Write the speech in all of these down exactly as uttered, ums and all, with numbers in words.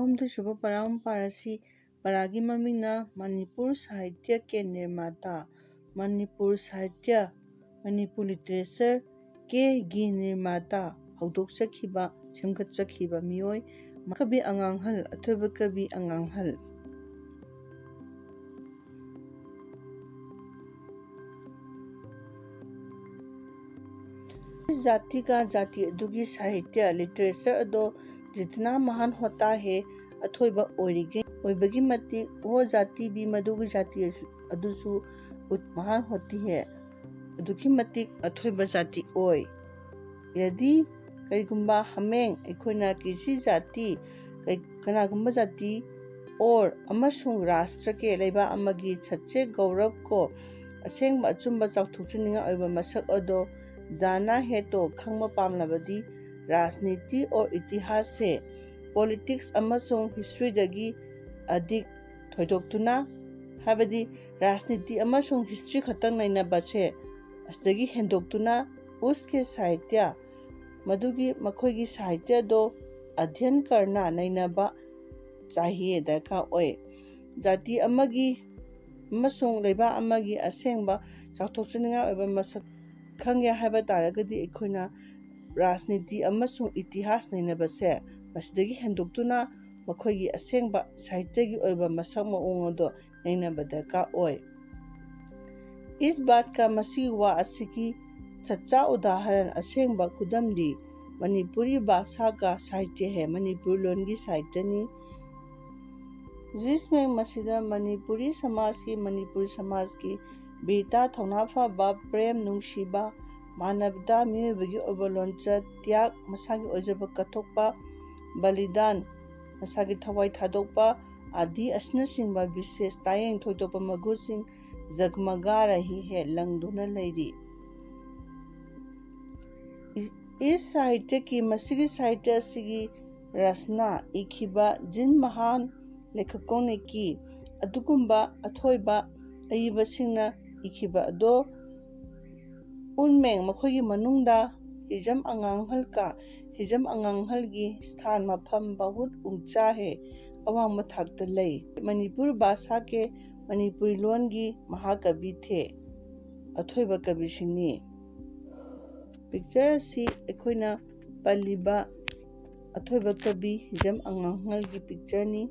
ꯑꯍꯨꯝꯁꯨꯕ ꯄꯔꯥ ꯑꯃ ꯄꯥꯔꯁꯤ꯫ ꯄꯔꯥꯒꯤ ꯃꯃꯤꯡꯅ ꯃꯅꯤꯄꯨꯔ ꯁꯥꯍꯤꯇ꯭ꯌ ꯀꯦ ꯅꯤꯔꯃꯥꯇꯥ, ꯃꯅꯤꯄꯨꯔ ꯁꯥꯍꯤꯇ꯭ꯌ, ꯃꯅꯤꯄꯨꯔ ꯂꯤꯇꯔꯦꯆꯔ ꯀꯦꯒꯤ ꯅꯤꯔꯃꯥꯇꯥ, ꯍꯧꯗꯣꯛꯆꯈꯤꯕ, ꯁꯦꯝꯒꯠꯆꯈꯤꯕ ꯃꯤꯑꯣꯏ, ꯀꯕꯤ ꯑꯉꯥꯡꯍꯜ, ꯑꯊꯣꯏꯕ ꯀꯕꯤ ꯑꯉꯥꯡꯍꯜ꯫ ꯖꯥꯇꯤꯒ ꯖꯥꯇꯤ ꯑꯗꯨꯒꯤ ꯁꯥꯍꯤꯇ꯭ꯌ, ꯂꯤꯇꯔꯦꯆꯔ ꯑꯗꯣ ꯖꯤꯇꯅꯥ ꯃꯍꯥꯟ ꯍꯣꯇꯥ ꯍꯦ, ꯑꯊꯣꯏꯕ ꯑꯣꯏꯔꯤꯒꯦ ꯑꯣꯏꯕꯒꯤ ꯃꯇꯤꯛ, ꯋꯣ ꯖꯥꯇꯤ ꯕꯤ ꯃꯗꯨꯒꯤ ꯖꯥꯇꯤ ꯑꯁꯨ-, ꯑꯗꯨꯁꯨ ꯎꯠ ꯃꯍꯥꯟ ꯍꯣꯇꯤ ꯍꯦ, ꯑꯗꯨꯛꯀꯤ ꯃꯇꯤꯛ ꯑꯊꯣꯏꯕ ꯖꯥꯇꯤ ꯑꯣꯏ꯫ ꯌꯗꯤ ꯀꯔꯤꯒꯨꯝꯕ ꯍꯃꯦꯡ ꯑꯩꯈꯣꯏꯅ ꯀꯤꯁꯤ ꯖꯥꯇꯤ, ꯀꯩ-, ꯀꯅꯥꯒꯨꯝꯕ ꯖꯥꯇꯤ ꯑꯣꯔ ꯑꯃꯁꯨꯡ ꯔꯥꯁꯇ꯭ꯔ ꯀꯦ ꯂꯩꯕꯥꯛ ꯑꯃꯒꯤ ꯁꯠꯆꯦ ꯒꯧꯔꯕ ꯀꯣ ꯑꯁꯦꯡꯕ ꯑꯆꯨꯝꯕ ꯆꯥꯎꯊꯣꯛꯆꯅꯤꯡꯉꯥꯏ ꯑꯣꯏꯕ ꯃꯁꯛ ꯑꯗꯣ ꯖꯥꯅꯥ ꯍꯦ ꯇꯣ ꯈꯪꯕ ꯄꯥꯝꯂꯕꯗꯤ ꯔꯥꯖꯅꯤꯇꯤ ꯑꯣꯔ ꯏꯇꯤꯍꯥꯁ ꯍꯦ, ꯄꯣꯂꯤꯇꯤꯛꯁ ꯑꯃꯁꯨꯡ ꯍꯤꯁꯇ꯭ꯔꯤꯗꯒꯤ ꯑꯗꯤꯛ ꯊꯣꯏꯗꯣꯛꯇꯨꯅ, ꯍꯥꯏꯕꯗꯤ ꯔꯥꯖꯅꯤꯇꯤ ꯑꯃꯁꯨꯡ ꯍꯤꯁꯇ꯭ꯔꯤ ꯈꯛꯇꯪ ꯅꯩꯅꯕꯁꯦ ꯑꯁꯤꯗꯒꯤ ꯍꯦꯟꯗꯣꯛꯇꯨꯅ ꯎꯁꯀꯦ ꯁꯥꯍꯤꯇ꯭ꯌ, ꯃꯗꯨꯒꯤ ꯃꯈꯣꯏꯒꯤ ꯁꯥꯍꯤꯇ꯭ꯌꯗꯣ ꯑꯙ꯭ꯌꯟ ꯀꯔꯅ ꯅꯩꯅꯕ ꯆꯥꯍꯤꯌꯦ ꯗꯔꯀꯥꯔ ꯑꯣꯏ꯫ ꯖꯥꯇꯤ ꯑꯃꯒꯤ ꯑꯃꯁꯨꯡ ꯂꯩꯕꯥꯛ ꯑꯃꯒꯤ ꯑꯁꯦꯡꯕ ꯆꯥꯎꯊꯣꯛꯆꯅꯤꯡꯉꯥꯏ ꯑꯣꯏꯕ ꯃꯁꯛ ꯈꯪꯒꯦ ꯍꯥꯏꯕ ꯇꯥꯔꯒꯗꯤ ꯑꯩꯈꯣꯏꯅ ꯔꯥꯖꯅꯤꯇꯤ ꯑꯃꯁꯨꯡ ꯏꯇꯤꯍꯥꯁ ꯅꯩꯅꯕꯁꯦ ꯃꯁꯤꯗꯒꯤ ꯍꯦꯟꯗꯣꯛꯇꯨꯅ ꯃꯈꯣꯏꯒꯤ ꯑꯁꯦꯡꯕ ꯁꯥꯍꯤꯇ꯭ꯌꯒꯤ ꯑꯣꯏꯕ ꯃꯁꯛ ꯃꯑꯣꯡ ꯑꯗꯣ ꯅꯩꯅꯕ ꯗꯔꯀꯥꯔ ꯑꯣꯏ꯫ ꯏꯁ ꯕꯥꯠ ꯀ ꯃꯁꯤꯒꯤ ꯋꯥ ꯑꯁꯤꯒꯤ ꯆꯠꯆꯥ ꯎꯗꯥꯍꯔꯟ ꯑꯁꯦꯡꯕ ꯈꯨꯗꯝꯗꯤ ꯃꯅꯤꯄꯨꯔꯤ ꯚꯥꯁꯥ ꯀ ꯁꯥꯍꯤꯇ꯭ꯌ ꯍꯦ, ꯃꯅꯤꯄꯨꯔꯤ ꯂꯣꯟꯒꯤ ꯁꯥꯍꯤꯇ꯭ꯌꯅꯤ꯫ ꯖꯤꯁꯃꯦ ꯃꯁꯤꯗ ꯃꯅꯤꯄꯨꯔꯤ ꯁꯃꯥꯖꯀꯤ, ꯃꯅꯤꯄꯨꯔꯤ ꯁꯃꯥꯖꯀꯤ ꯕꯤꯔꯇꯥ, ꯊꯧꯅꯥ ꯐꯕ, ꯄ꯭ꯔꯦꯝ, ꯅꯨꯡꯁꯤꯕ, ꯃꯥꯅꯕꯇꯥ, ꯃꯤꯑꯣꯏꯕꯒꯤ ꯑꯣꯏꯕ ꯂꯣꯟꯆꯠ, ꯇ꯭ꯌꯥꯒ, ꯃꯁꯥꯒꯤ ꯑꯣꯏꯖꯕ ꯀꯠꯊꯣꯛꯄ, ꯕꯂꯤꯗꯥꯟ, ꯃꯁꯥꯒꯤ ꯊꯋꯥꯏ ꯊꯥꯗꯣꯛꯄ ꯑꯥꯗꯤ ꯑꯁꯤꯅꯆꯤꯡꯕ ꯕꯤꯁꯦꯁ ꯇꯥꯌꯦꯡ ꯊꯣꯏꯗꯣꯛꯄ ꯃꯒꯨꯟꯁꯤꯡ ꯖꯒꯃꯒꯥ ꯔꯍꯤ ꯍꯦ ꯂꯪꯗꯨꯅ ꯂꯩꯔꯤ꯫ ꯏ-, ꯏꯁ ꯁꯥꯍꯤꯇ꯭ꯌꯀꯤ, ꯃꯁꯤꯒꯤ ꯁꯥꯍꯤꯇ꯭ꯌ ꯑꯁꯤꯒꯤ ꯔꯆꯅꯥ ꯏꯈꯤꯕ ꯖꯤꯟ ꯃꯍꯥꯟ ꯂꯦꯈꯀꯣꯡꯅꯤꯀꯤ ꯑꯗꯨꯒꯨꯝꯕ ꯑꯊꯣꯏꯕ ꯑꯏꯕꯁꯤꯡꯅ ꯏꯈꯤꯕ ꯑꯗꯣ ꯎꯟꯃꯦꯡ ꯃꯈꯣꯏꯒꯤ ꯃꯅꯨꯡꯗ ꯍꯤꯖꯝ ꯑꯉꯥꯡꯍꯜ ꯀ ꯍꯤꯖꯝ ꯑꯉꯥꯡꯍꯜꯒꯤ ꯁ꯭ꯊꯥꯟ ꯃꯐꯝ ꯕꯍꯨꯠ ꯎꯟꯆꯥ ꯍꯦ, ꯑꯋꯥꯡꯕ ꯊꯥꯛꯇ ꯂꯩ꯫ ꯃꯅꯤꯄꯨꯔ ꯚꯥꯁꯥ ꯀꯦ, ꯃꯅꯤꯄꯨꯔꯤ ꯂꯣꯟꯒꯤ ꯃꯍꯥꯀꯕꯤ ꯊꯦ, ꯑꯊꯣꯏꯕ ꯀꯕꯤꯁꯤꯡꯅꯤ꯫ ꯄꯤꯛꯆꯔ ꯑꯁꯤ ꯑꯩꯈꯣꯏꯅ ꯄꯜꯂꯤꯕ ꯑꯊꯣꯏꯕ ꯀꯕꯤ ꯍꯤꯖꯝ ꯑꯉꯥꯡꯍꯜꯒꯤ ꯄꯤꯛꯆꯔꯅꯤ꯫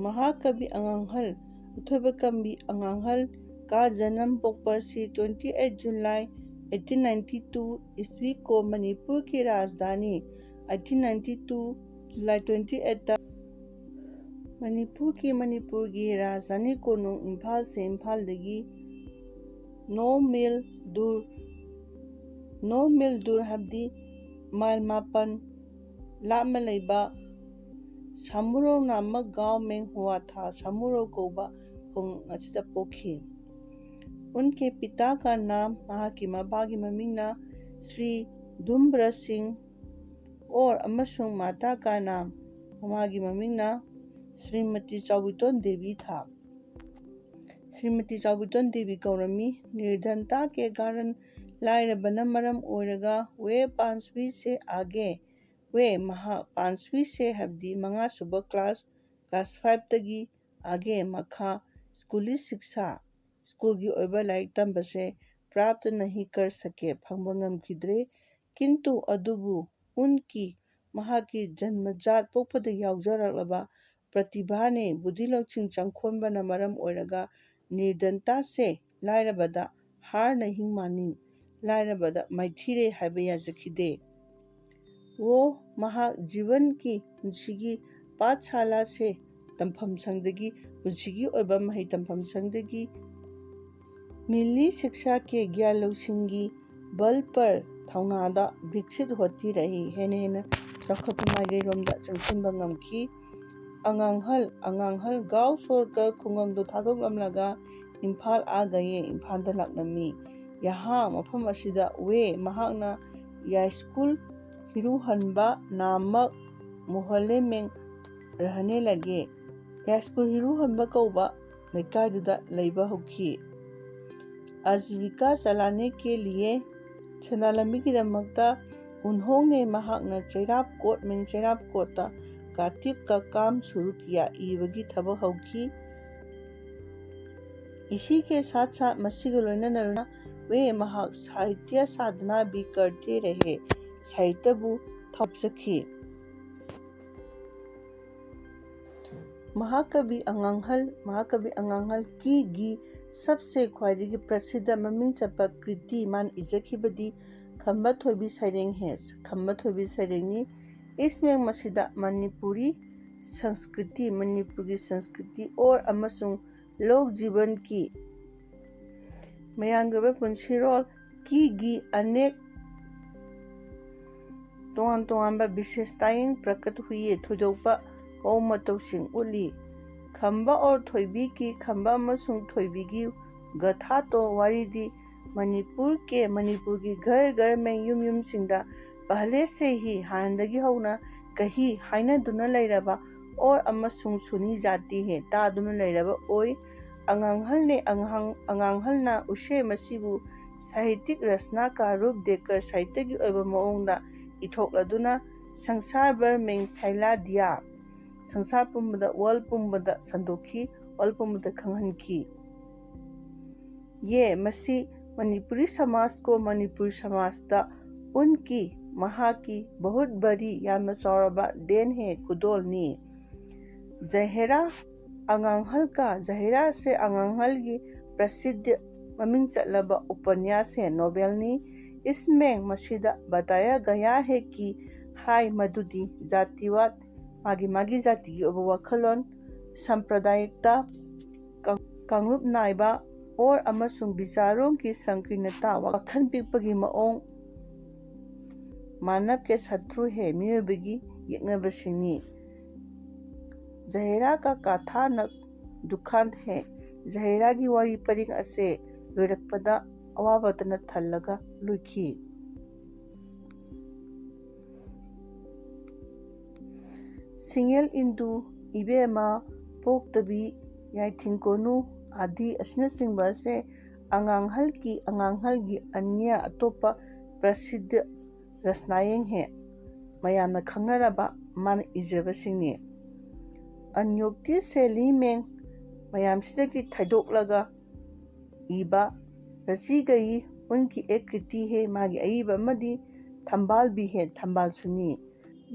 ꯃꯍꯥꯀꯕꯤ ꯑꯉꯥꯡꯍꯜ, ꯑꯊꯣꯏꯕ ꯀꯕꯤ ꯑꯉꯥꯡꯍꯜ ꯀ ꯖꯅꯝ ꯄꯣꯛꯄ ꯑꯁꯤ twenty eight July eighteen ninety two ꯏꯁꯋꯤ ꯀꯣ ꯃꯅꯤꯄꯨꯔꯒꯤ Rajdhani eighteen ninety two July twenty eight ꯇ ꯃꯅꯤꯄꯨꯔꯒꯤ, ꯃꯅꯤꯄꯨꯔꯒꯤ ꯔꯥꯖꯙꯥꯅꯤ ꯀꯣꯅꯨꯡ ꯏꯝꯐꯥꯜꯁꯦ, ꯏꯝꯐꯥꯜꯗꯒꯤ ꯅꯣ ꯃꯤꯜ ꯗꯨꯔ, ꯅꯣ ꯃꯤꯜ ꯗꯨꯔ ꯍꯥꯏꯕꯗꯤ ꯃꯥꯏꯜ ꯃꯥꯄꯟ ꯂꯥꯞꯅ ꯂꯩꯕ ꯁꯥꯃꯨꯔꯧ ꯅꯥꯃꯛ ꯒꯥꯎ ꯃꯦꯡ ꯍꯨꯋꯥ ꯊꯥ, ꯁꯥꯃꯨꯔꯧ ꯀꯧꯕ ꯈꯨꯡꯒꯪ ꯑꯁꯤꯗ ꯄꯣꯛꯈꯤ꯫ ꯎꯟꯀꯦ ꯄꯤꯇꯥ ꯀꯥ ꯅꯥꯝ, ꯃꯍꯥꯛꯀꯤ ꯃꯄꯥꯒꯤ ꯃꯃꯤꯡꯅ ꯁ꯭ꯔꯤ ꯗꯨꯝꯕ꯭ꯔ ꯁꯤꯡ ꯑꯣꯔ ꯑꯃꯁꯨꯡ ꯃꯥꯇꯥ ꯀꯥ ꯅꯥꯝ, ꯃꯃꯥꯒꯤ ꯃꯃꯤꯡꯅ ꯁ꯭ꯔꯤꯃꯇꯤ ꯆꯥꯎꯕꯤꯇꯣꯟ ꯗꯦꯕꯤ ꯊꯥ, ꯁ꯭ꯔꯤꯃꯇꯤ ꯆꯥꯎꯕꯤꯇꯣꯟ ꯗꯦꯕꯤ ꯀꯧꯔꯝꯃꯤ꯫ ꯅꯤꯔꯙꯟꯇꯥ ꯀꯦ ꯀꯥꯔꯟ, ꯂꯥꯏꯔꯕꯅ ꯃꯔꯝ ꯑꯣꯏꯔꯒ ꯋꯦ ꯄꯥꯟꯁ꯭ꯋꯤ ꯁꯦ ꯑꯥꯒꯦ, ꯋꯦ ꯃꯍꯥꯛ ꯄꯥꯟꯁ꯭ꯋꯤ ꯁꯦ ꯍꯥꯏꯕꯗꯤ ꯃꯉꯥꯁꯨꯕ ꯀ꯭ꯂꯥꯁ, ꯀ꯭ꯂꯥꯁ ꯐꯥꯏꯚꯇꯒꯤ ꯑꯥꯒꯦ ꯃꯈꯥ ꯁ꯭ꯀꯨꯂꯤ ꯁꯤꯛꯁꯥ, ꯁ꯭ꯀꯨꯜꯒꯤ ꯑꯣꯏꯕ ꯂꯥꯏꯔꯤꯛ ꯇꯝꯕꯁꯦ ꯄ꯭ꯔꯥꯞꯇ ꯅꯍꯤ ꯀꯔ ꯁꯛꯀꯦ, ꯐꯪꯕ ꯉꯝꯈꯤꯗ꯭ꯔꯦ꯫ ꯀꯤꯟꯇꯨ ꯑꯗꯨꯕꯨ ꯎꯟꯀꯤ, ꯃꯍꯥꯛꯀꯤ ꯖꯟꯃꯖꯥꯠ ꯄꯣꯛꯄꯗ ꯌꯥꯎꯖꯔꯛꯂꯕ ꯄ꯭ꯔꯇꯤꯚꯥꯅꯦ, ꯕꯨꯙꯤ ꯂꯧꯁꯤꯡ ꯆꯪꯈꯣꯟꯕꯅ ꯃꯔꯝ ꯑꯣꯏꯔꯒ ꯅꯤꯔꯗꯟꯇꯥꯁꯦ ꯂꯥꯏꯔꯕꯗ ꯍꯥꯔ ꯅꯍꯤꯡ ꯃꯥꯅꯤꯡ, ꯂꯥꯏꯔꯕꯗ ꯃꯥꯏꯊꯤꯔꯦ ꯍꯥꯏꯕ ꯌꯥꯖꯈꯤꯗꯦ꯫ ꯋꯣ ꯃꯍꯥꯛ ꯖꯤꯕꯟꯒꯤ ꯄꯨꯟꯁꯤꯒꯤ ꯄꯥꯊꯁꯥꯂꯥꯁꯦ ꯇꯝꯐꯝ ꯁꯪꯗꯒꯤ, ꯄꯨꯟꯁꯤꯒꯤ ꯑꯣꯏꯕ ꯃꯍꯩ ꯇꯝꯐꯝ ꯁꯪꯗꯒꯤ ꯃꯤꯂꯤ ꯁꯤꯛꯁꯥ ꯀꯦ ꯒ꯭ꯌꯥꯟ ꯂꯧꯁꯤꯡꯒꯤ ꯕꯜ ꯄꯔ ꯊꯧꯅꯥꯗ ꯕꯤꯛꯁꯤꯠ ꯍꯣꯇꯤ ꯔꯍꯤ, ꯍꯦꯟꯅ ꯍꯦꯟꯅ ꯆꯥꯎꯈꯠꯄ ꯃꯥꯏꯀꯩꯔꯣꯝꯗ ꯆꯪꯁꯤꯟꯕ ꯉꯝꯈꯤ꯫ ꯑꯉꯥꯡꯍꯜ, ꯑꯉꯥꯡꯍꯜ ꯒꯥꯎ ꯁꯣꯔꯀꯔ ꯈꯨꯡꯒꯪꯗꯨ ꯊꯥꯗꯣꯛꯂꯝꯂꯒ ꯏꯝꯐꯥꯜ ꯑꯥ ꯒꯌꯦ, ꯏꯝꯐꯥꯜꯗ ꯂꯥꯛꯂꯝꯃꯤ꯫ ꯌꯍꯥ ꯃꯐꯝ ꯑꯁꯤꯗ ꯋꯦ ꯃꯍꯥꯛꯅ ꯌꯥꯏꯁ꯭ꯀꯨꯜ ꯍꯤꯔꯨꯍꯟꯕ ꯅꯥꯃꯛ ꯃꯣꯍꯜꯂꯦ ꯃꯦꯡ ꯔꯍꯅꯦ ꯂꯒꯦ, ꯌꯥꯏꯁ꯭ꯀꯨꯜ ꯍꯤꯔꯨꯍꯟꯕ ꯀꯧꯕ ꯂꯩꯀꯥꯏꯗꯨꯗ ꯂꯩꯕ ꯍꯧꯈꯤ꯫ ꯑꯖꯤꯕꯤꯀꯥ ꯆꯂꯥꯅꯦ ꯀꯦ ꯂꯤꯌꯦ ꯁꯦꯟꯗꯥꯟ ꯂꯝꯕꯤꯒꯤꯗꯃꯛꯇ ꯎꯟꯍꯣꯡꯅꯦ꯫ ꯃꯍꯥꯛꯅ ꯆꯩꯔꯥꯞ ꯀꯣꯠ ꯃꯤꯡ ꯆꯩꯔꯥꯞ ꯀꯣꯠꯇ ꯀꯥꯇꯤꯞ ꯀ ꯀꯥꯝ ꯁꯨꯔꯨ ꯀꯤꯌꯥ ꯏꯕꯒꯤ ꯊꯕꯛ ꯍꯧꯈꯤ꯫ ꯏꯁꯤ ꯀꯦ ꯁꯥꯠ ꯁꯥꯠ ꯃꯁꯤꯒ ꯂꯣꯏꯅꯅ ꯂꯣꯏꯅ ꯋꯦ ꯃꯍꯥꯛ ꯁꯥꯍꯤꯇ꯭ꯌ ꯁꯥꯙꯅꯥ ꯕꯤ ꯀꯔꯇꯦ ꯔꯦꯍꯦ ꯁꯥꯍꯤꯇ꯭ꯌꯕꯨ ꯊꯥꯞꯆꯈꯤ꯫ ꯃꯍꯥꯀꯕꯤ ꯑꯉꯥꯡꯍꯜ ꯃꯍꯥꯀꯕꯤ ꯑꯉꯥꯡꯍꯜ ꯀꯤꯒꯤ ꯁꯕꯁꯦ ꯈ꯭ꯋꯥꯏꯗꯒꯤ ꯄ꯭ꯔꯁꯤꯗ ꯃꯃꯤꯡ ꯆꯠꯄ ꯀ꯭ꯔꯤꯇꯤ ꯃꯥꯅ ꯏꯖꯈꯤꯕꯗꯤ ꯈꯝꯕ ꯊꯣꯏꯕꯤ ꯁꯩꯔꯦꯡ ꯍꯦ ꯈꯝꯕ ꯊꯣꯏꯕꯤ ꯁꯩꯔꯦꯡꯅꯤ꯫ ꯏꯁꯃꯦꯡ ꯃꯁꯤꯗ ꯃꯅꯤꯄꯨꯔꯤ ꯁꯪꯁꯀ꯭ꯔꯤꯇꯤ ꯃꯅꯤꯄꯨꯔꯒꯤ ꯁꯪꯁꯀ꯭ꯔꯤꯇꯤ ꯑꯣꯔ ꯑꯃꯁꯨꯡ ꯂꯣꯛ ꯖꯤꯕꯟꯒꯤ ꯃꯌꯥꯝꯒꯤ ꯑꯣꯏꯕ ꯄꯨꯟꯁꯤꯔꯣꯜ ꯀꯤꯒꯤ ꯑꯅꯦꯛ ꯇꯣꯉꯥꯟ ꯇꯣꯉꯥꯟꯕ ꯕꯤꯁꯦꯁꯇꯥꯌꯤꯡ ꯄ꯭ꯔꯀꯠ ꯍꯨꯏꯌꯦ ꯊꯣꯏꯗꯣꯛꯄ ꯃꯑꯣꯡ ꯃꯇꯧꯁꯤꯡ ꯎꯠꯂꯤ꯫ ꯈꯝꯕ ꯑꯣꯔ ꯊꯣꯏꯕꯤꯒꯤ ꯈꯝꯕ ꯑꯃꯁꯨꯡ ꯊꯣꯏꯕꯤꯒꯤ ꯒꯊꯥꯇꯣ ꯋꯥꯔꯤꯗꯤ ꯃꯅꯤꯄꯨꯔ ꯀꯦ ꯃꯅꯤꯄꯨꯔꯒꯤ ꯘꯔ ꯘꯔ ꯃꯦꯡ ꯌꯨꯝ ꯌꯨꯝꯁꯤꯡꯗ ꯄꯍꯂꯦ ꯁꯦ ꯍꯤ ꯍꯥꯟꯅꯗꯒꯤ ꯍꯧꯅ ꯀꯍꯤ ꯍꯥꯏꯅꯗꯨꯅ ꯂꯩꯔꯕ ꯑꯣꯔ ꯑꯃꯁꯨꯡ ꯁꯨꯅꯤ ꯖꯥꯇꯤ ꯍꯦ ꯇꯥꯗꯨꯅ ꯂꯩꯔꯕ ꯑꯣꯏ꯫ ꯑꯉꯥꯡꯍꯜꯅꯦ ꯑꯉꯥꯡ ꯑꯉꯥꯡꯍꯜꯅ ꯎꯁꯦ ꯃꯁꯤꯕꯨ ꯁꯥꯍꯤꯇꯤꯛ ꯔꯆꯅꯥ ꯀꯥ ꯔꯨꯞ ꯗꯦꯀꯔ ꯁꯥꯍꯤꯇ꯭ꯌꯒꯤ ꯑꯣꯏꯕ ꯃꯑꯣꯡꯗ ꯏꯊꯣꯛꯂꯗꯨꯅ ꯁꯪꯁꯥꯔ ꯚꯔ ꯃꯦꯡ ꯐꯩꯂꯥ ꯗꯤꯌꯥ ꯁꯪꯁꯥꯔ ꯄꯨꯝꯕꯗ ꯋꯥꯔꯜ ꯄꯨꯝꯕꯗ ꯁꯟꯗꯣꯛꯈꯤ꯫ ꯋꯥꯔꯜ ꯄꯨꯝꯕꯗ ꯈꯪꯍꯟꯈꯤ꯫ ꯌꯦ ꯃꯁꯤ ꯃꯅꯤꯄꯨꯔꯤ ꯁꯃꯥꯖ ꯀꯣ ꯃꯅꯤꯄꯨꯔꯤ ꯁꯃꯥꯖꯇ ꯎꯟꯀꯤ ꯃꯍꯥꯛꯀꯤ ꯕꯍꯨꯠ ꯕꯔꯤ ꯌꯥꯝꯅ ꯆꯥꯎꯔꯕ ꯗꯦꯟ ꯍꯦ ꯈꯨꯗꯣꯜꯅꯤ꯫ ꯖꯍꯦꯔꯥ ꯑꯉꯥꯡꯍꯜ ꯀ ꯖꯍꯦꯔꯥ ꯁꯦ ꯑꯉꯥꯡꯍꯜꯒꯤ ꯄ꯭ꯔꯁꯤꯗ ꯃꯃꯤꯡ ꯆꯠꯂꯕ ꯎꯄꯟꯌꯥꯁ ꯍꯦ ꯅꯣꯕꯦꯜꯅꯤ꯫ ꯏꯁꯃꯦꯡ ꯃꯁꯤꯗ ꯕꯇꯥꯌꯥ ꯒꯌꯥ ꯍꯦ ꯀꯤ ꯍꯥꯏ ꯃꯗꯨꯗꯤ ꯖꯥꯇꯤꯋꯥꯗ ꯃꯥꯒꯤ ꯃꯥꯒꯤ ꯖꯥꯇꯤꯒꯤ ꯑꯣꯏꯕ ꯋꯥꯈꯜꯂꯣꯟ ꯁꯝꯄ꯭ꯔꯗꯥꯌꯤꯛꯇ ꯀꯥꯡꯂꯨꯞ ꯅꯥꯏꯕ ꯑꯣꯔ ꯑꯃꯁꯨꯡ ꯕꯤꯆꯥꯔꯣꯡꯒꯤ ꯁꯪꯀꯤꯔꯅꯇꯥ ꯋꯥꯈꯜ ꯄꯤꯛꯄꯒꯤ ꯃꯑꯣꯡ ꯃꯥꯅꯕ ꯀꯦ ꯁꯇ꯭ꯔꯨ ꯍꯦ ꯃꯤꯑꯣꯏꯕꯒꯤ ꯌꯦꯛꯅꯕꯁꯤꯡꯅꯤ꯫ ꯖꯍꯦꯔꯥ ꯀ ꯀꯥꯊꯥꯅ ꯗꯨꯈꯥꯟ ꯍꯦ ꯖꯍꯦꯔꯥꯒꯤ ꯋꯥꯔꯤ ꯄꯔꯤꯡ ꯑꯁꯦ ꯂꯣꯏꯔꯛꯄꯗ ꯑꯋꯥꯕꯇꯅ ꯊꯜꯂꯒ ꯂꯣꯏꯈꯤ꯫ ꯁꯤꯡꯌꯦꯜ ꯏꯟꯗꯨ, ꯏꯕꯦꯝꯃ, ꯄꯣꯛꯇꯕꯤ, ꯌꯥꯏꯊꯤꯡ ꯀꯣꯅꯨ ꯑꯥꯗꯤ ꯑꯁꯤꯅꯆꯤꯡꯕ ꯑꯁꯦ ꯑꯉꯥꯡꯍꯜꯒꯤ ꯑꯉꯥꯡꯍꯜꯒꯤ ꯑꯅ꯭ꯌ ꯑꯇꯣꯞꯄ ꯄ꯭ꯔꯁꯤꯗ ꯔꯁꯅꯥꯌꯦꯡ ꯍꯦ ꯃꯌꯥꯝꯅ ꯈꯪꯅꯔꯕ ꯃꯥꯅ ꯏꯖꯕꯁꯤꯡꯅꯤ꯫ ꯑꯟꯌꯣꯛꯇꯤ ꯁꯦꯂꯤ ꯃꯦꯡ ꯃꯌꯥꯝꯁꯤꯗꯒꯤ ꯊꯩꯗꯣꯛꯂꯒ ꯏꯕ ꯔꯆꯤꯒꯌꯤ ꯎꯟꯀꯤ ꯑꯦꯛ ꯀ꯭ꯔꯤꯇꯤ ꯍꯦ ꯃꯥꯒꯤ ꯑꯏꯕ ꯑꯃꯗꯤ ꯊꯝꯕꯥꯜꯕꯤ ꯍꯦ ꯊꯝꯕꯥꯜꯁꯨꯅꯤ꯫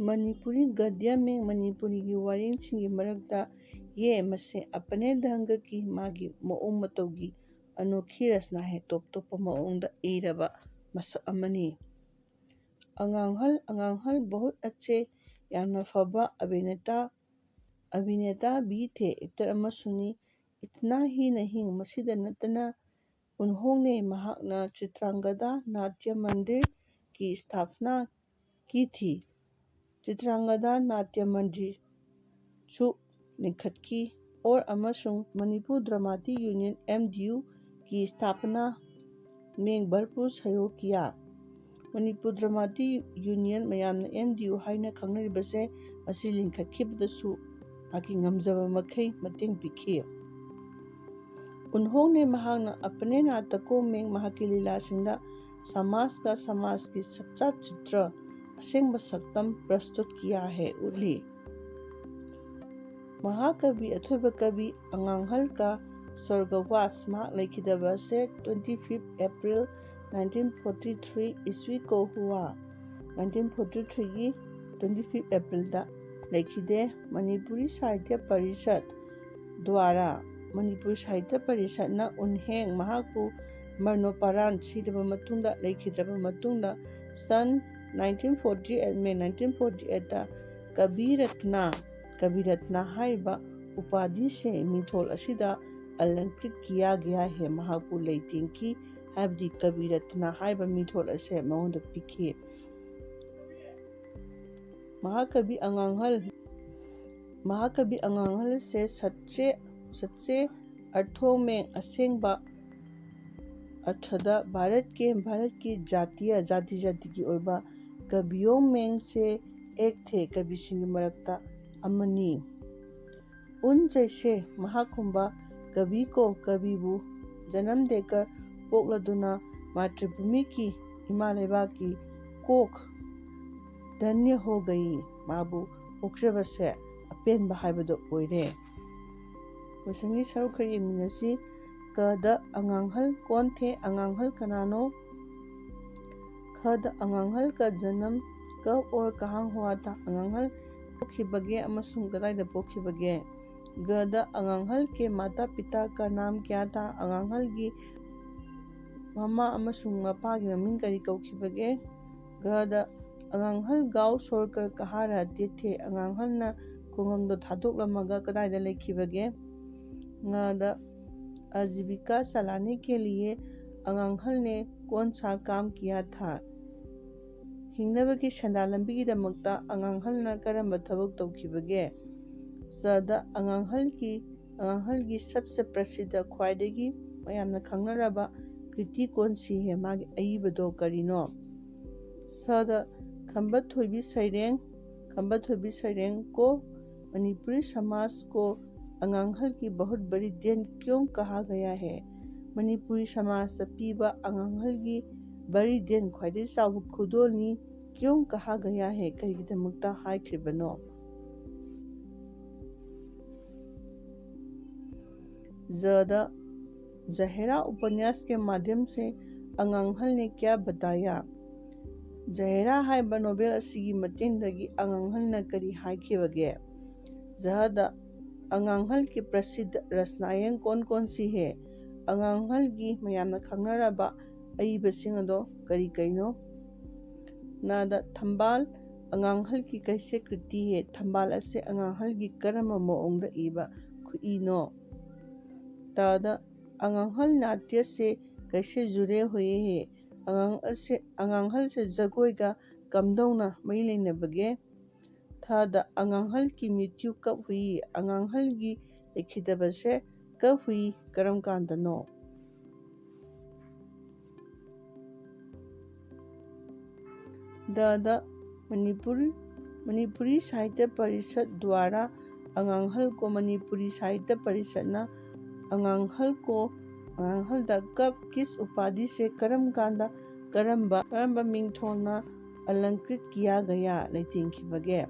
ꯃꯅꯤꯄꯨꯔꯤ ꯒꯗ꯭ꯌ ꯃꯦꯡ ꯃꯅꯤꯄꯨꯔꯤꯒꯤ ꯋꯥꯔꯦꯡꯁꯤꯡꯒꯤ ꯃꯔꯛꯇ ꯌꯦ ꯃꯁꯦ ꯑꯄꯅꯦ ꯙꯪꯒꯀꯤ ꯃꯥꯒꯤ ꯃꯑꯣꯡ ꯃꯇꯧꯒꯤ ꯑꯅꯣꯈꯤ ꯔꯆꯅꯥ ꯍꯦ ꯇꯣꯞ ꯇꯣꯞꯄ ꯃꯑꯣꯡꯗ ꯏꯔꯕ ꯃꯁꯛ ꯑꯃꯅꯤ꯫ ꯑꯉꯥꯡꯍꯜ ꯑꯉꯥꯡꯍꯜ ꯕꯍꯨꯠ ꯑꯆꯦ ꯌꯥꯝꯅ ꯐꯕ ꯑꯚꯤꯅꯦꯇꯥ ꯑꯚꯤꯅꯦꯇꯥ ꯕꯤ ꯊꯦ ꯑꯦꯛꯇꯔ ꯑꯃꯁꯨꯅꯤ꯫ ꯏꯇꯅꯥ ꯍꯤ ꯅꯍꯤꯡ ꯃꯁꯤꯗ ꯅꯠꯇꯅ ꯎꯟꯍꯣꯡꯅꯦ ꯃꯍꯥꯛꯅ ꯆꯤꯇ꯭ꯔꯥꯡꯒꯗꯥ ꯅꯥꯇ꯭ꯌ ꯃꯟꯗꯤꯔꯒꯤ ꯁ꯭ꯊꯥꯄꯅꯥ ꯀꯤ ꯊꯤ꯫ ꯆꯤꯇ꯭ꯔꯥꯡꯒꯗꯥ ꯅꯥꯇ꯭ꯌ ꯃꯟꯗꯤꯔꯁꯨ ꯂꯤꯡꯈꯠꯈꯤ꯫ ꯑꯣꯔ ꯑꯃꯁꯨꯡ ꯃꯅꯤꯄꯨꯔ ꯗ꯭ꯔꯃꯥꯇꯤ ꯌꯨꯅꯤꯌꯟ ꯑꯦꯝ ꯗꯤ ꯌꯨꯒꯤ ꯁ꯭ꯊꯥꯄꯅꯥ ꯃꯦꯡ ꯚꯔꯄꯨꯔ ꯁꯍꯌꯣꯒ ꯀꯤꯌꯥ꯫ ꯃꯅꯤꯄꯨꯔ ꯗ꯭ꯔꯃꯥꯇꯤ ꯌꯨꯅꯤꯌꯟ ꯃꯌꯥꯝꯅ ꯑꯦꯝ ꯗꯤ ꯌꯨ ꯍꯥꯏꯅ ꯈꯪꯅꯔꯤꯕꯁꯦ ꯃꯁꯤ ꯂꯤꯡꯈꯠꯈꯤꯕꯗꯁꯨ ꯃꯍꯥꯛꯀꯤ ꯉꯝꯖꯕ ꯃꯈꯩ ꯃꯇꯦꯡ ꯄꯤꯈꯤ꯫ ꯎꯟꯍꯣꯡꯅꯦ ꯃꯍꯥꯛꯅ ꯑꯄꯅꯦ ꯅꯥꯇꯀꯣ ꯃꯦꯡ ꯃꯍꯥꯛꯀꯤ ꯂꯤꯂꯥꯁꯤꯡꯗ ꯁꯃꯥꯖꯀ ꯁꯃꯥꯖꯀꯤ ꯁꯆꯥ ꯆꯤꯇ꯭ꯔ ꯑꯁꯦꯡꯕ ꯁꯛꯇꯝ ꯄ꯭ꯔꯁꯇꯨꯠ ꯀꯤꯌꯥ ꯍꯦ ꯎꯠꯂꯤ꯫ ꯃꯍꯥꯀꯕꯤ ꯑꯊꯣꯏꯕ ꯀꯕꯤ ꯑꯉꯥꯡꯍꯜ ꯀ ꯁ꯭ꯋꯔꯒꯋꯥꯁ ꯃꯍꯥꯛ ꯂꯩꯈꯤꯗꯕ ꯑꯁꯦ twenty fifth April nineteen forty three ꯏꯁꯋꯤ ꯀꯣ ꯍꯨꯋꯥ꯫ Nineteen forty three ꯒꯤ twenty fifth April ꯗ ꯂꯩꯈꯤꯗꯦ꯫ ꯃꯅꯤꯄꯨꯔꯤ ꯁꯥꯍꯤꯇ꯭ꯌ ꯄꯔꯤꯁꯠ ꯗ꯭ꯋꯥꯔꯥ ꯃꯅꯤꯄꯨꯔ ꯁꯥꯍꯤꯇ꯭ꯌ ꯄꯔꯤꯁꯠꯅ ꯎꯟꯍꯦꯡ ꯃꯍꯥꯛꯄꯨ ꯃꯔꯅꯣꯄꯥꯔꯥꯟ ꯁꯤꯔꯕ ꯃꯇꯨꯡꯗ ꯂꯩꯈꯤꯗ꯭ꯔꯕ ꯃꯇꯨꯡꯗ ꯁꯟ nineteen forty eight May nineteen forty eight ꯇ ꯀꯕꯤ ꯔꯠꯅ ꯀꯕꯤ ꯔꯠꯅ ꯍꯥꯏꯔꯤꯕ ꯎꯄꯥꯙꯤꯁꯦ ꯃꯤꯡꯊꯣꯜ ꯑꯁꯤꯗ ꯑꯂꯪꯀ꯭ꯔꯤꯠ ꯀꯤꯌꯥ ꯒꯌꯥ ꯍꯦ ꯃꯍꯥꯛꯄꯨ ꯂꯩꯇꯦꯡꯈꯤ ꯍꯥꯏꯕꯗꯤ ꯀꯕꯤ ꯔꯠꯅ ꯍꯥꯏꯔꯤꯕ ꯃꯤꯡꯊꯣꯜ ꯑꯁꯦ ꯃꯉꯣꯟꯗ ꯄꯤꯈꯤ꯫ ꯃꯍꯥꯀꯕꯤ ꯑꯉꯥꯡꯍꯜ ꯃꯍꯥꯀꯕꯤ ꯑꯉꯥꯡꯍꯜꯁꯦ ꯁꯠꯆꯦ ꯁꯠꯆꯦ ꯑꯔꯊꯣꯃꯦꯡ ꯑꯁꯦꯡꯕ ꯑꯔꯊꯗ ꯚꯥꯔꯠꯀꯤ ꯚꯥꯔꯠꯀꯤ ꯖꯥꯇꯤꯌ ꯖꯥꯇꯤ ꯖꯥꯇꯤꯒꯤ ꯑꯣꯏꯕ ꯀꯕꯤꯌꯣꯡꯃꯦꯡꯁꯦ ꯑꯦꯛ ꯊꯦ ꯀꯕꯤꯁꯤꯡꯒꯤ ꯃꯔꯛꯇ ꯑꯃꯅꯤ꯫ ꯎꯟ ꯆꯩꯁꯦ ꯃꯍꯥꯛꯀꯨꯝꯕ ꯀꯕꯤ ꯀꯣ ꯀꯕꯤꯕꯨ ꯖꯅꯝ ꯗꯦꯀꯔ ꯄꯣꯛꯂꯗꯨꯅ ꯃꯥꯇ꯭ꯔꯤꯚꯨꯃꯤꯒꯤ, ꯏꯃꯥ ꯂꯩꯕꯥꯛꯀꯤ ꯀꯣꯛ ꯙꯟꯌ ꯍꯣ ꯒꯌꯤ, ꯃꯥꯕꯨ ꯄꯣꯛꯆꯕꯁꯦ ꯑꯄꯦꯟꯕ ꯍꯥꯏꯕꯗꯣ ꯑꯣꯏꯔꯦ꯫ ꯀꯣꯏꯁꯟꯒꯤ ꯁꯔꯨꯛ ꯈꯔ ꯌꯦꯡꯃꯤꯟꯅꯁꯤ꯫ ꯀꯗ ꯑꯉꯥꯡꯍꯜ ꯀꯣꯟ ꯊꯦ, ꯑꯉꯥꯡꯍꯜ ꯀꯅꯥꯅꯣ? ꯈꯗ ꯑꯉꯥꯡꯍꯜ ꯀ ꯖꯅꯝ ꯀꯕ ꯑꯣꯔ ꯀꯍꯥꯡ ꯍꯨꯋꯥ ꯊꯥ, ꯑꯉꯥꯡꯍꯜ ꯄꯣꯛꯈꯤꯕꯒꯦ ꯑꯃꯁꯨꯡ ꯀꯗꯥꯏꯗ ꯄꯣꯛꯈꯤꯕꯒꯦ? ꯒꯗ ꯑꯉꯥꯡꯍꯜ ꯀꯦ ꯃꯥꯇꯥ ꯄꯤꯇꯥ ꯀ ꯅꯥꯝ ꯀꯌꯥ ꯊꯥ, ꯑꯉꯥꯡꯍꯜꯒꯤ ꯃꯃꯥ ꯑꯃꯁꯨꯡ ꯃꯄꯥꯒꯤ ꯃꯃꯤꯡ ꯀꯔꯤ ꯀꯧꯈꯤꯕꯒꯦ? ꯒꯗ ꯑꯉꯥꯡꯍꯜ ꯒꯥꯎ ꯁꯣꯔꯀꯔ ꯀꯍꯥ ꯔꯍꯇꯦ ꯊꯦ, ꯑꯉꯥꯡꯍꯜꯅ ꯈꯨꯡꯒꯪꯗꯣ ꯊꯥꯗꯣꯛꯂꯝꯃꯒ ꯀꯗꯥꯏꯗ ꯂꯩꯈꯤꯕꯒꯦ? ꯉꯗ ꯑꯖꯤꯕꯤꯀꯥ ꯆꯂꯥꯅꯦ ꯀꯦ ꯂꯤꯌꯦ ꯑꯉꯥꯡꯍꯜ ꯅꯦ ꯀꯣꯟ ꯁꯥ ꯀꯥꯝ ꯀꯤꯌꯥ ꯊꯥ, ꯍꯤꯡꯅꯕꯒꯤ ꯁꯦꯟꯗꯥꯟ ꯂꯝꯕꯤꯒꯤꯗꯃꯛꯇ ꯑꯉꯥꯡꯍꯜꯅ ꯀꯔꯝꯕ ꯊꯕꯛ ꯇꯧꯈꯤꯕꯒꯦ? ꯆꯗ ꯑꯉꯥꯡꯍꯜꯒꯤ, ꯑꯉꯥꯡꯍꯜꯒꯤ ꯁꯕꯁꯦ ꯄ꯭ꯔꯁꯤꯗ, ꯈ꯭ꯋꯥꯏꯗꯒꯤ ꯃꯌꯥꯝꯅ ꯈꯪꯅꯔꯕ ꯀ꯭ꯔꯤꯇꯤ ꯀꯣꯟꯁꯤ ꯍꯦ, ꯃꯥꯒꯤ ꯑꯏꯕꯗꯣ ꯀꯔꯤꯅꯣ? ꯁꯗ ꯈꯝꯕ ꯊꯣꯏꯕꯤ ꯁꯩꯔꯦꯡ, ꯈꯝꯕ ꯊꯣꯏꯕꯤ ꯁꯩꯔꯦꯡ ꯀꯣ ꯃꯅꯤꯄꯨꯔꯤ ꯁꯃꯥꯖ ꯀꯣ ꯑꯉꯥꯡꯍꯜꯒꯤ ꯕꯍꯨꯠ ꯕꯔꯤ ꯗꯦꯟ ꯀ꯭ꯌꯣꯡ ꯀꯍꯥ ꯒꯌꯥ ꯍꯦ? ꯃꯅꯤꯄꯨꯔꯤ ꯁꯃꯥꯖꯇ ꯄꯤꯕ ꯑꯉꯥꯡꯍꯜꯒꯤ ꯕꯔꯤ ꯗꯦꯟ, ꯈ꯭ꯋꯥꯏꯗꯒꯤ ꯆꯥꯎꯕ ꯈꯨꯗꯣꯜꯅꯤ, ꯀ꯭ꯌꯣꯡ ꯀꯍꯥ ꯒꯌꯥ ꯍꯦ, ꯀꯔꯤꯒꯤꯗꯃꯛꯇ ꯍꯥꯏꯈ꯭ꯔꯤꯕꯅꯣ? ꯖꯗ ꯖꯍꯦꯔꯥ ꯎꯄꯟꯌꯥꯁ ꯀꯦ ꯃꯥꯙ꯭ꯌꯝ ꯁꯦ ꯑꯉꯥꯡꯍꯜ ꯅꯦ ꯀꯌꯥ ꯕꯇꯥꯌꯥ? ꯖꯍꯦꯔꯥ ꯍꯥꯏꯕ ꯅꯣꯚꯦꯜ ꯑꯁꯤꯒꯤ ꯃꯇꯦꯡꯗꯒꯤ ꯑꯉꯥꯡꯍꯜꯅ ꯀꯔꯤ ꯍꯥꯏꯈꯤꯕꯒꯦ? ꯖꯍꯗ ꯑꯉꯥꯡꯍꯜ ꯀꯤ ꯄ꯭ꯔꯁꯤꯗ ꯔꯁꯅꯥꯌꯪ ꯀꯣꯟ ꯀꯣꯟ ꯁꯤ ꯍꯦ? ꯑꯉꯥꯡꯍꯜꯒꯤ ꯃꯌꯥꯝꯅ ꯈꯪꯅꯔꯕ ꯑꯏꯕꯁꯤꯡ ꯑꯗꯣ ꯀꯔꯤ ꯀꯩꯅꯣ? ꯅꯥꯗ ꯊꯝꯕꯥꯜ ꯑꯉꯥꯡꯍꯜꯒꯤ ꯀꯩꯁꯦ ꯀ꯭ꯔꯤꯇꯤ ꯍꯦ? ꯊꯝꯕꯥꯜ ꯑꯁꯤ ꯑꯉꯥꯡꯍꯜꯒꯤ ꯀꯔꯝꯕ ꯃꯑꯣꯡꯗ ꯏꯕ ꯈꯨꯏꯅꯣ? ꯇꯥꯗ ꯑꯉꯥꯡꯍꯜ ꯅꯥꯇ꯭ꯌ ꯁꯦ ꯀꯩꯁꯦ ꯖꯨꯔꯦ ꯍꯨꯌꯦ ꯍꯦ? ꯑꯉꯥꯡ ꯑꯁꯤ, ꯑꯉꯥꯡꯍꯜꯁꯦ ꯖꯒꯣꯏꯒ ꯀꯝꯗꯧꯅ ꯃꯔꯤ ꯂꯩꯅꯕꯒꯦ? ꯊꯥꯗ ꯑꯉꯥꯡꯍꯜ ꯀꯤ ꯃꯤꯇ꯭ꯌꯨ ꯀꯕ ꯍꯨꯏ? ꯑꯉꯥꯡꯍꯜꯒꯤ ꯂꯩꯈꯤꯗꯕꯁꯦ ꯀꯕ ꯍꯨꯏ? ꯀꯔꯝ ꯀꯥꯟꯗꯅꯣ? ꯗꯗ ꯃꯅꯤꯄꯨꯔ, ꯃꯅꯤꯄꯨꯔꯤ ꯁꯥꯍꯤꯇ꯭ꯌ ꯄꯔꯤꯁꯠ ꯗ꯭ꯋꯥꯔꯥ ꯑꯉꯥꯡꯍꯜ ꯀꯣ, ꯃꯅꯤꯄꯨꯔꯤ ꯁꯥꯍꯤꯇ꯭ꯌ ꯄꯔꯤꯁꯠꯅ ꯑꯉꯥꯡꯍꯜ ꯀꯣ ꯃꯥꯡꯍꯜꯗ ꯀꯞ ꯀꯤꯁ ꯎꯄꯥꯙꯤꯁꯦ ꯀꯔꯝ ꯀꯥꯟꯗ ꯀꯔꯝꯕ ꯀꯔꯝꯕ ꯃꯤꯡꯊꯣꯜꯅ ꯑꯂꯪꯀ꯭ꯔꯤꯠ ꯀꯤꯌꯥ ꯒꯌꯥ ꯂꯩꯇꯦꯡꯈꯤꯕꯒꯦ?